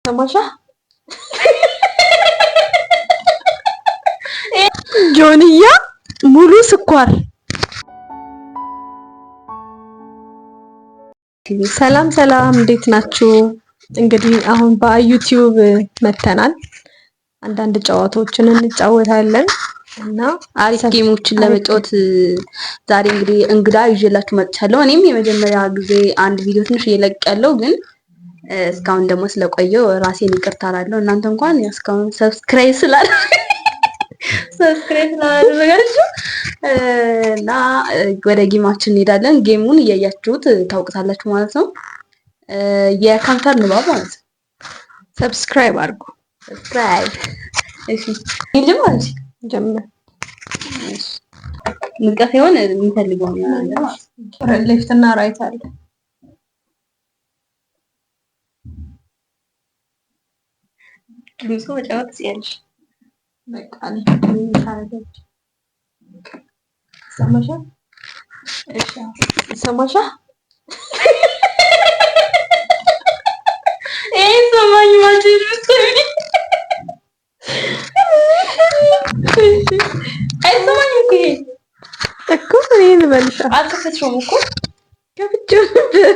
ሰማሻ? ጆንያ ሙሉ ስኳር። ሰላም ሰላም፣ እንዴት ናችሁ? እንግዲህ አሁን በዩቲዩብ መተናል። አንዳንድ ጨዋታዎችን እንጫወታለን እና አሪፍ game ኦችን ለመጫወት ዛሬ እንግዲህ እንግዳ ይዤላችሁ መጥቻለሁ። እኔም የመጀመሪያ ጊዜ አንድ ቪዲዮ ትንሽ እየለቅ ያለው ግን እስካሁን ደግሞ ስለቆየው ራሴን ይቅርታ እላለሁ። እናንተ እንኳን እስካሁን subscribe ስላላደረጋችሁ እና ወደ game ኣችን እንሄዳለን። game ኡን እያያችሁት ታውቁታላችሁ ማለት ነው። የከንፈር ንባብ ማለት ነው። Subscribe አድርጉ። Subscribe። እሺ ይጀምር። ጀምር። እሺ ሙዚቃ ሳይሆን የሚፈልገው ነው። Left እና right አለ። ድምፁ መጫወት ትችያለሽ። በቃ ይሰማሻል? እሺ ይሰማሻል? ይሄ ሰማኝ ማለት አይሰማኝም እኮ ይሄ እኮ እኔ ልበልሻ። አልከፈትሽውም እኮ። ከፍቼው ነበር።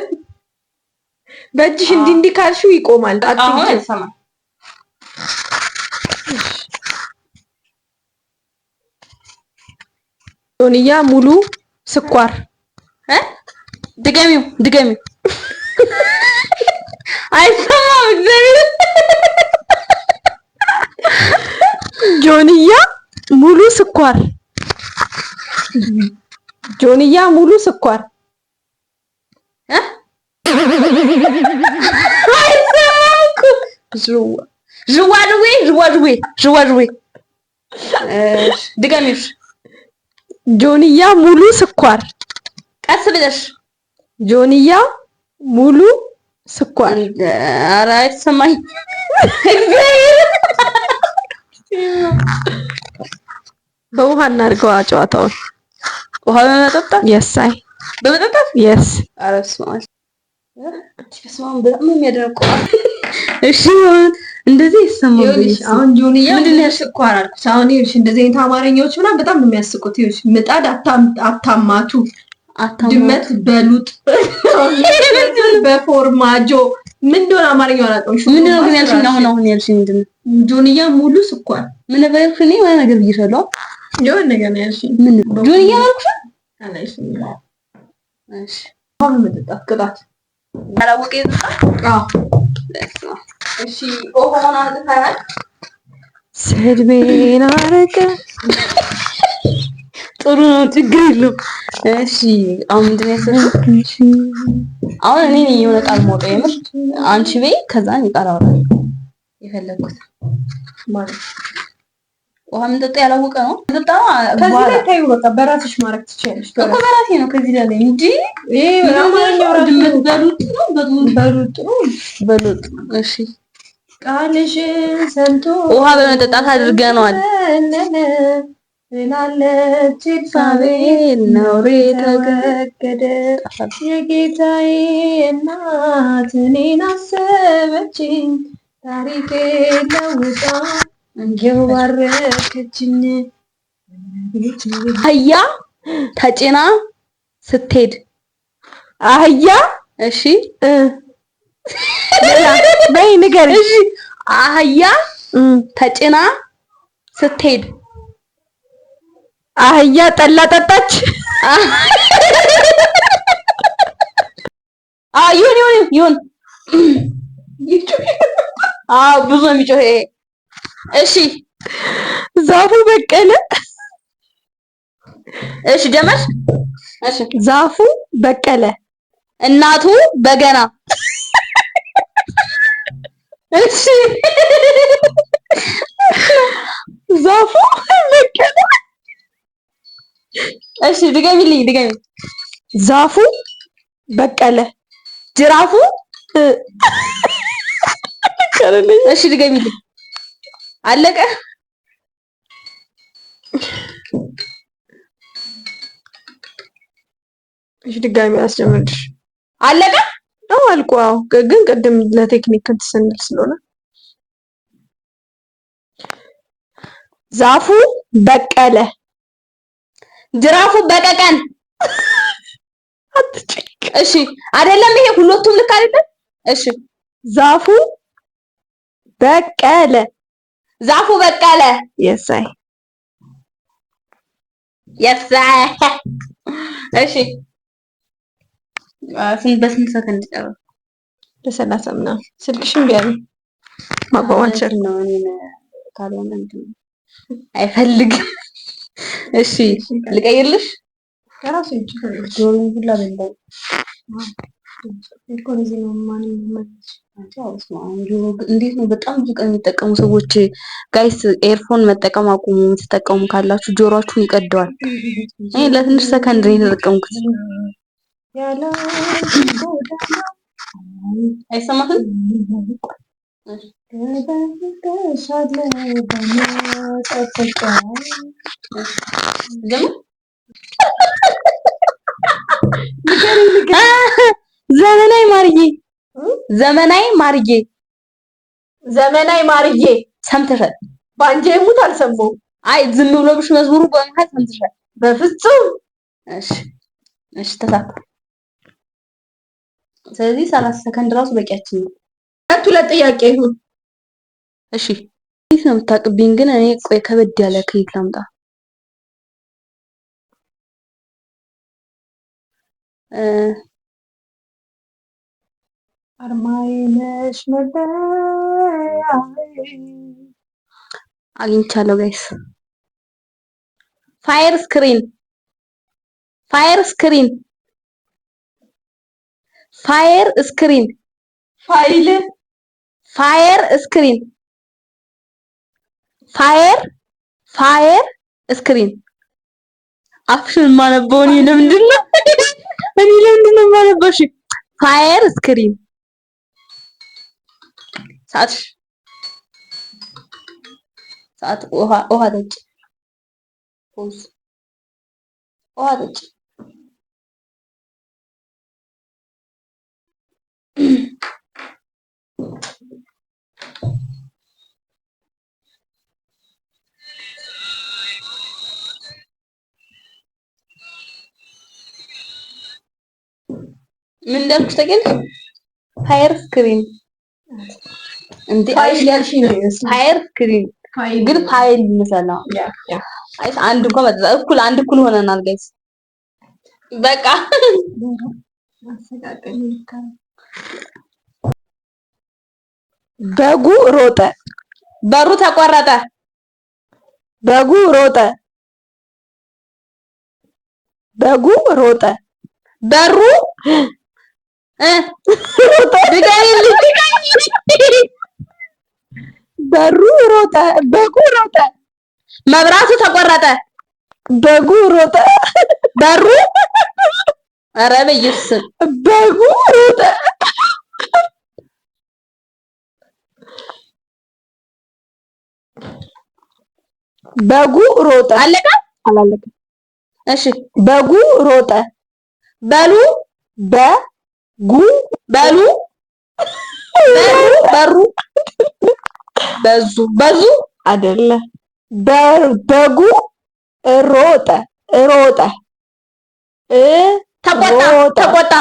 በእጅሽ እንዲህ እንዲህ ካልሽው ይቆማል። አሁን አይሰማም። ጆንያ ሙሉ ስኳር። ድገሚው ድገሚው። አይሰማም። እግዚአብሔር። ጆንያ ሙሉ ስኳር። ጆንያ ሙሉ ስኳር። አይሰማም እኮ። ዥዋዥዌ ዥዋዥዌ ዥዋዥዌ። ድገሚው። ጆንያ ሙሉ ስኳር። ቀስ ብለሽ። ጆንያ ሙሉ ስኳር። ኧረ አይሰማኝ። በውሃ እናድርገዋ ጨዋታውን። ውሃ በመጠጣት? የሳይ በመጠጣት። Yes. ኧረ በስመ አብ፣ በስመ አብ፣ በጣም ነው የሚያደርቀው። እሺ እንደዚህ ይሰማል። ይኸውልሽ አሁን ጆንያ ምንድን ነው ያልሽ? ስኳር አልኩሽ። አሁን ይኸውልሽ እንደዚህ አይነት አማርኛዎች ምናምን በጣም ነው የሚያስቁት። ይኸውልሽ ምጣድ አታማቱ፣ ድመት በሉጥ፣ በፎርማጆ ምን እንደሆነ አማርኛው አላውቅም። ምንድን ነው ግን ያልሽኝ? አሁን አሁን ያልሽኝ ምንድን ነው? ጆንያ ሙሉ ስኳር። ምን ነበር ያልኩሽ? እኔ የሆነ ነገር ብዬሻለሁ። የሆነ ነገር ነው ያልሽኝ። ምን ጆንያ አልኩሽ? አላልሽኝም። እሺ። አሁን መጠጣት ቅጣት። ያላወቀ ይጠጣ። አዎ። እሺ ውሃውን አምጥተናል። ስድቤን አረቀ። ጥሩ ነው፣ ችግር የለውም። እሺ አሁን ምንድን ነው ያሰብሽው? አሁን እኔ ነኝ የሆነ ቃል የማወጣው የምር አንቺ በይ፣ ከዛ እኔ ቃል አወራለሁ የፈለግኩት። ማለት ውሃ የምንጠጣ ያላወቀ ነው ጠጣ። ከዚህ ላይ ታዩ፣ በቃ በራስሽ ማድረግ ትችያለሽ። እኮ በራሴ ነው ከዚህ ላይ እንጂ ይሄ አማርኛው ራሱ ድመት በሉጥ ነው በሉጥ። በሉጥ ነው። በሉጥ። እሺ። ቃልሽን ሰምቶ ውሃ በመጠጣት አድርገነዋል። ትላለች ኤልሳቤጥ ነውሬ ተወገደ። የጌታዬ እናት እኔን አሰበችኝ፣ ታሪኬ ለውጣ እንዲያው ባረከችኝ። አህያ ተጭና ስትሄድ። አህያ። እሺ። በይ ንገሪኝ። እሺ አህያ ተጭና ስትሄድ። አህያ ጠላ ጠጣች። ይሁን ይሁን ይሁን። አዎ ብዙ ነው የሚጮህ ይሄ። እሺ። ዛፉ በቀለ። እሺ ጀመርሽ። እሺ። ዛፉ በቀለ። እናቱ በገና። እሺ። ዛፉ በቀለ። እሺ ድገሚልኝ ድገሚ። ዛፉ በቀለ። ጅራፉ። እሺ ድገሚልኝ። አለቀ። እሺ ድጋሚ አስጀምርልሽ። አለቀ። አዎ አልቆ። አዎ ግን ቅድም ለቴክኒክ እንትን ስንል ስለሆነ ዛፉ በቀለ። ጅራፉ በቀቀን። እሺ አይደለም፣ ይሄ ሁለቱም ልክ አይደለም። እሺ ዛፉ በቀለ። ዛፉ በቀለ። የሳይ የሳይ። እሺ ስንት በስንት ሰከንድ ጨረስኩ? በ30 ምናምን። ስልክሽን ቢያለ ማቆም አልቻልኩም ነው እኔን ካልሆነ እንትን አይፈልግም። እሺ ልቀይርልሽ። ከራሱ ይችላል። ጆሮዬን ሁላ በላኝ። እንዴት ነው በጣም ብዙ ቀን የሚጠቀሙ ሰዎች guys፣ earphone መጠቀም አቁሙ። የምትጠቀሙ ካላችሁ ጆሮአችሁን ይቀደዋል። እኔ ለትንሽ ሰከንድ ነው የተጠቀምኩት። አይሰማህም? ዘመናዊ ማርዬ፣ ዘመናዊ ማርዬ፣ ዘመናዊ ማርዬ ሰምተሻል? ባንጄ ሙት አልሰማሁም። አይ ዝም ብሎ ብሽ መዝሙሩ በመሀል ሰምተሻል? በፍጹም። እሺ እሺ፣ ተሳካ። ስለዚህ 30 ሰከንድ ራሱ በቂያችን ነው። ሁለት ሁለት ጥያቄ ይሁን። እሺ እንዴት ነው የምታውቅብኝ? ግን እኔ ቆይ ከበድ ያለ ከየት ላምጣ? አርማዬ ነሽ መለያዬ። አግኝቻለሁ guys። Fire screen፣ fire screen፣ fire screen፣ ፋይል፣ Fire screen፣ fire fire screen። አፍሽን የማነበው እኔ ለምንድን ነው? እኔ ለምንድን ነው የማነበው? እሺ fire screen። ሰዓትሽ ሰዓት። ውሃ ውሃ ጠጪ። Pause። ውሃ ጠጪ። ምን እንዳልኩሽ ታውቂያለሽ? Fire screen እንዴ ፋይል ያልሽኝ ነው የሚመስለው። Fire screen ግን ፋይል ይመስላል። Yeah. አይ አንድ እንኳን መጣ እኩል አንድ እኩል ሆነናል guys። በቃ በጉ ሮጠ። በሩ ተቆረጠ። በጉ ሮጠ። በጉ ሮጠ። በሩ ሮጠ። ድገሚልኝ። በሩ ሮጠ። በጉ ሮጠ። መብራቱ ተቆረጠ። በጉ ሮጠ። በሩ ኧረ በኢየሱስ በጉ ሮጠ። በጉ ሮጠ። አለቀ። አላለቀም። እሺ በጉ ሮጠ። በሉ በጉ በሉ በሩ በሩ በዙ በዙ አይደለ። በጉ ሮጠ ሮጠ ተቆጣ ሮጠ። ተቆጣ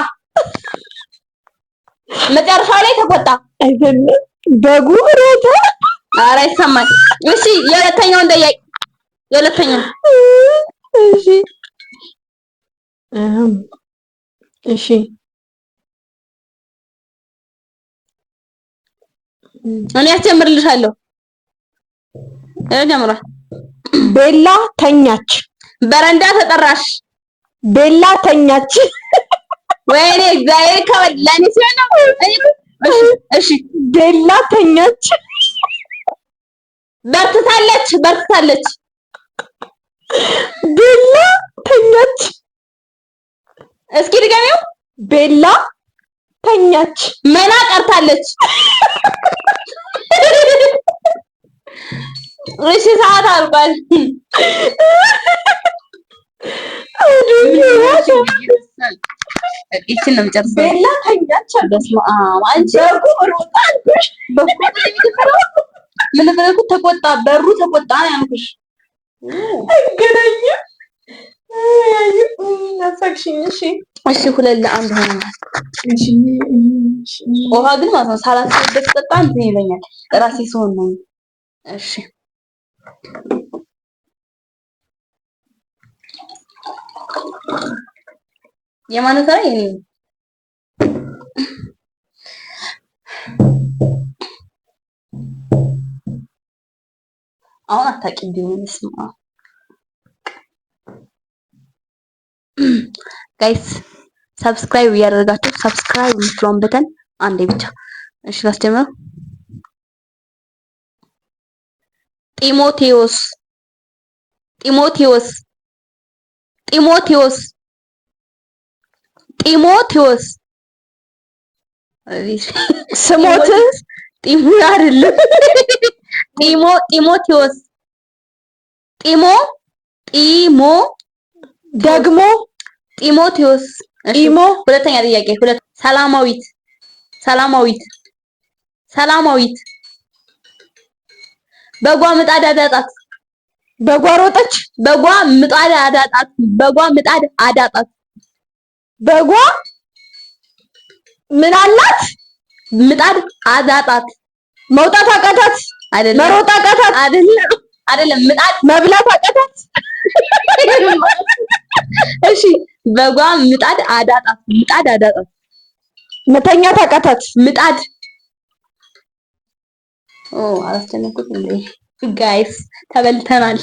መጨረሻው ላይ ተቆጣ። አይደለም። በጉ ሮጠ። ኧረ ይሰማል። እሺ የሁለተኛውን ጠያቂ የሁለተኛውን እሺ እሺ እኔ አስጀምርልሻለሁ። ጀምሯል። ቤላ ተኛች። በረንዳ ተጠራሽ። ቤላ ተኛች። ወይኔ እግዚአብሔር ከበድ ለእኔ ሲሆን ነው። እሺ እሺ ቤላ ተኛች። በርትታለች በርትታለች። ቤላ ተኛች። እስኪ ድገሚው። ቤላ ተኛች። መና ቀርታለች። እሺ ሰዓት አልቋል። ይችን ነው የምጨርሰው። ቤላ ተኛች። በስመ አብ አንቺ በጉ ሮጠ አልኩሽ። ምን ነበር ያልኩት? ተቆጣ፣ በሩ ተቆጣ ነው ያልኩሽ። አይገናኝም። አሳቅሽኝ። እሺ እሺ፣ 2-1 ሆነናል። ውሃ ግን ማለት ነው ሳላስብበት ጠጣ እንትን ይለኛል። ራሴ ስሆን ነው። እሺ የማን ተራ? የኔ ነው። አሁን አታውቂም ቢሆን ስማ guys subscribe እያደረጋችሁ subscribe የምትለውን button አንዴ ብቻ። እሺ ላስጀምረው። ጢሞቴዎስ ጢሞቴዎስ ጢሞቴዎስ ጢሞቴዎስ ስሞት ጢሞ አይደለም። ጢሞ ጢሞቴዎስ ጢሞ ጢሞ ደግሞ ጢሞቴዎስ። ጢሞ። ሁለተኛ ጥያቄ ሁለት። ሰላማዊት ሰላማዊት ሰላማዊት በጓ ምጣድ አዳጣት። በጓ ሮጠች። በጓ ምጣድ አዳጣት። በጓ ምጣድ አዳጣት። በጓ ምን አላት? ምጣድ አዳጣት። መውጣት አቃታት። አይደለም። መሮጥ አቃታት። አይደለም፣ አይደለም። ምጣድ መብላት አቃታት። እሺ በጓ ምጣድ አዳጣት። ምጣድ አዳጣት። መተኛት አቃታት። ምጣድ ኦ አላስጨነኩት እንዴ guys ተበልተናል።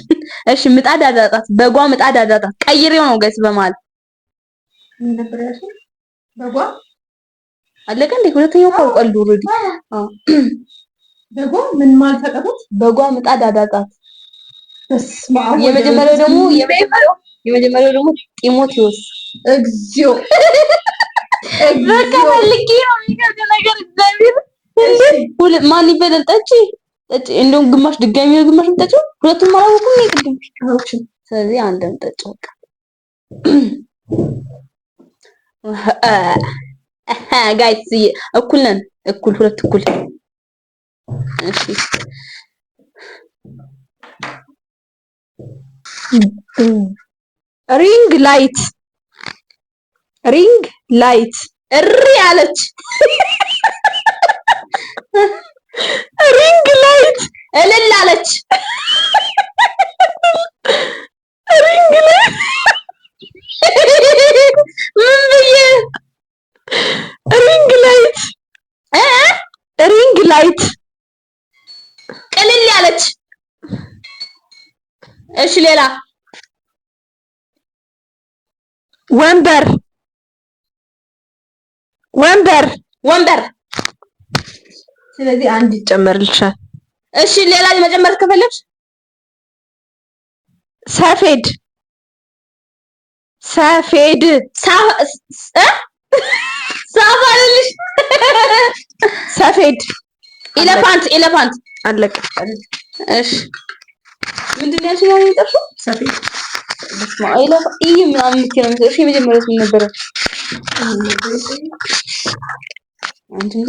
እሺ ምጣድ አዳጣት። በጓ ምጣድ አዳጣት። ቀይሬው ነው guys በመሀል ምን ነበር ያልሽኝ? በጓ አለቀ እንዴ? ሁለተኛው እኮ አልቋል already። አዎ በጓ ምን ማለት አቃታት? በጓ ምጣድ አዳጣት። በስመ አብ። የመጀመሪያው ደግሞ የመጀመሪያው ደግሞ ጢሞቴዎስ። እግዚኦ በቃ ፈልጌ ነው የሚከብድ ነገር እግዚአብሔር። ማን ይበላል? ጠጪ ጠጪ። እንደውም ግማሽ ድጋሚ ነው ግማሽ የምጠጪው። ሁለቱም አላወኩም ነው ቅድም። ስለዚህ አንድ ጠጪው በቃ። guys እኩል ነን፣ እኩል ሁለት እኩል። እሺ ring light ring light እሪ አለች። ring light እልል አለች። ring light ምን ብዬ ring light ring light ቅልል ያለች። እሺ ሌላ ወንበር ወንበር ወንበር። ስለዚህ አንድ ይጨመርልሻል። እሺ ሌላ መጨመር ከፈለግሽ ሰፌድ ሰፌድ ሳፋ አልልሽ። ሰፌድ elephant elephant አለቀ። እሺ ምንድን ነው ያልሽኝ? አሁን የጠርሽው ሰፌድ በስመ አብ ኢ ምናምን የምትይው ነው የሚመስለው። እሺ የመጀመሪያው ምን ነበረ?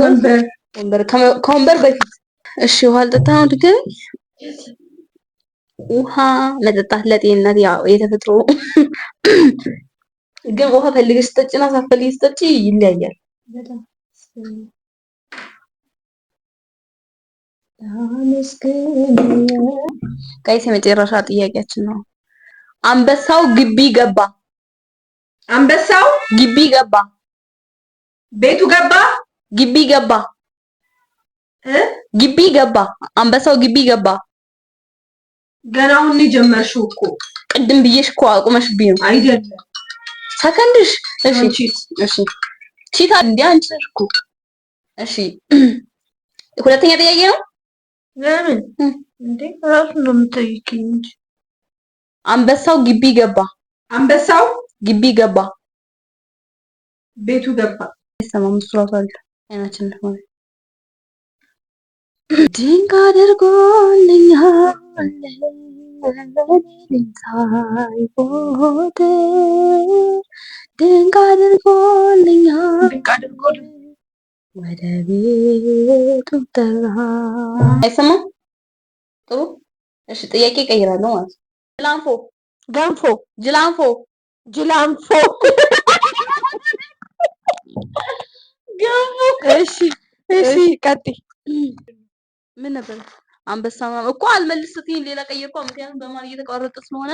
ወንበር ወንበር ከወንበር በፊት። እሺ ውሃ ልጠጣ ነው ድጋሚ። ውሃ መጠጣት ለጤንነት ያው የተፈጥሮ ግን ውሃ ፈልገሽ ስትጠጪና ሳትፈልጊ ስትጠጪ ይለያያል። guys የመጨረሻ ጥያቄያችን ነው። አንበሳው ግቢ ገባ። አንበሳው ግቢ ገባ። ቤቱ ገባ። ግቢ ገባ። ግቢ ገባ። አንበሳው ግቢ ገባ። ገና አሁን የጀመርሽው እኮ። ቅድም ብዬሽ እኮ አቁመሽብኝ ነው። አይደለም ሰከንድሽ። እሺ እሺ ቺታ እንዴ አንቺ ነሽ እኮ። እሺ ሁለተኛ ጥያቄ ነው። ለምን እንዴ ራሱ ነው የምጠይቂኝ እንጂ። አንበሳው ግቢ ገባ። አንበሳው ግቢ ገባ። ቤቱ ገባ። አይሰማም እሱ እራሱ አለ አይናችን ሆነ። ድንቅ አድርጎልኛል ሳይቆጥር ድንቅ አድርጎልኛል ወደ ቤቱ ጠራ። አይሰማም። ጥሩ። እሺ፣ ጥያቄ እቀይራለሁ ማለት ነው። ጅላንፎ። ገንፎ። ጅላንፎ። ጅላንፎ። ገንፎ። እሺ፣ ቀጥይ። ምን ነበር? አንበሳ ምናምን እኮ አልመልስትኝ፣ ሌላ ቀየርኳ። ምክንያቱም በማን እየተቋረጠ ስለሆነ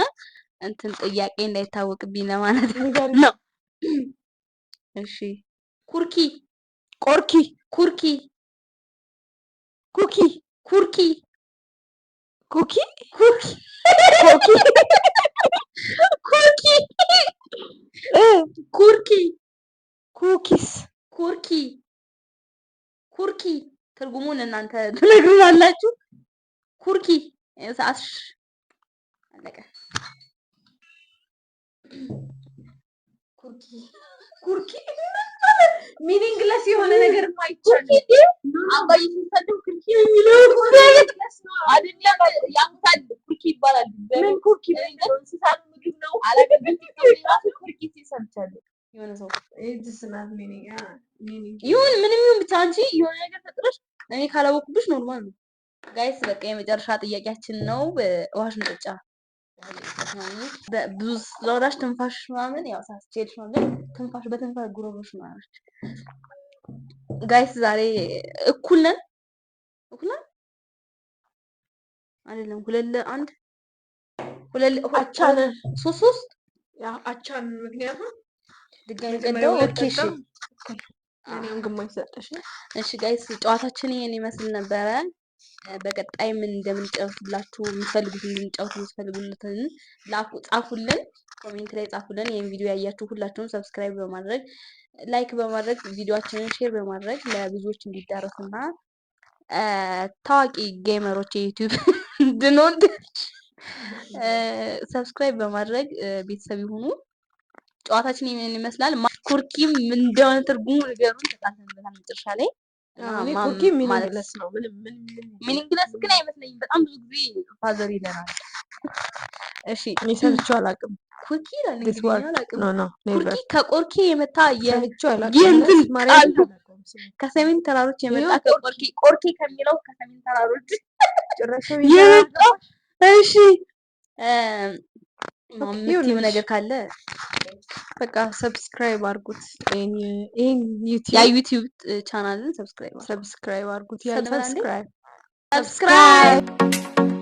እንትን ጥያቄ እንዳይታወቅብኝ ለማለት ነው። እሺ፣ ኩርኪ። ቆርኪ። ኩርኪ። ኩኪ። ኩርኪ። ኩኪ። ኩርኪ። ኮኪ። ኩርኪ። ኩርኪ። Cookies። ኩርኪ፣ ኩርኪ። ትርጉሙን እናንተ ትነግሩናላችሁ። ኩርኪ። ሰዓት አለቀ። ኩርኪ። ኩርኪ meaningless የሆነ ነገር ማይቻል። አባዬ ሲሰድብ ኩርኪ የሚለው አይደለም፣ ያሙታል። ኩርኪ ይባላል። ምን ኩርኪ? እንስሳ ምግብ ነው። ኩርኪ ሲል ሰምቻለሁ። የሆነ ሰው It's not meaning meaning ይሁን ምንም ይሁን ብቻ አንቺ የሆነ ነገር ፈጥረሽ እኔ ካላወኩብሽ normal ነው። Guys፣ በቃ የመጨረሻ ጥያቄያችን ነው። ውሃሽን ጠጫ። ብዙ ስለወራሽ ትንፋሽ ምናምን ያው ሳስቼልሽ ነው፣ ግን ትንፋሽ በትንፋሽ ጉሮሮሽ ነው። Guys፣ ዛሬ እኩል ነን። እኩል ነን አይደለም? 2-1፣ ሁለት አቻ ነን። 3-3። Yeah፣ አቻ ነን። ምክንያቱም ድጋሚ ቀደው። Okay፣ እሺ። እኔም ግማሽ ሰጠሽ። እሺ guys፣ ጨዋታችን ይሄን ይመስል ነበረ። በቀጣይ ምን እንደምንጫወትላችሁ የምትፈልጉትን፣ እንድንጫወት የምትፈልጉትን ላኩ፣ ጻፉልን፣ comment ላይ ጻፉልን። ይሄን ቪዲዮ ያያችሁ ሁላችሁም subscribe በማድረግ፣ like በማድረግ፣ ቪዲዮአችንን share በማድረግ ለብዙዎች እንዲዳረስና ታዋቂ gamer ኦች የ YouTube እንድንሆን subscribe በማድረግ ቤተሰብ ይሁኑ። ጨዋታችን ይሄን ይመስላል። ኩርኪም ምን እንደሆነ ትርጉሙ ንገሩን። ተጣልተንበታል መጨረሻ ላይ። እኔ ኩርኪ meaningless ነው። ምንም ምንም Meaningless ግን አይመስለኝም። በጣም ብዙ ጊዜ father ይለናል። እሺ። እኔ ሰምቼው አላውቅም። ኩርኪ ይላል። This እንግዲህ word. አላውቅም። No, never. ኩርኪ ከቆርኬ የመጣ ሰምቼው አላውቅም። የእንትን ማርያምን ቃል ነው። አላውቀውም ስሙን። ከሰሜን ተራሮች የመጣ ይኸው። ከቆርኬ፣ ቆርኬ ከሚለው ከሰሜን ተራሮች ጭራሽ የመጣ። እሺ፣ Okay፣ የምትይው ይሁንልሽ። ነገር ካለ? በቃ subscribe አድርጉት። ይሄን ያ YouTube YouTube channel ን subscribe Subscribe አድርጉት። Yeah. ሰብስክራይብ። Subscribe. Subscribe.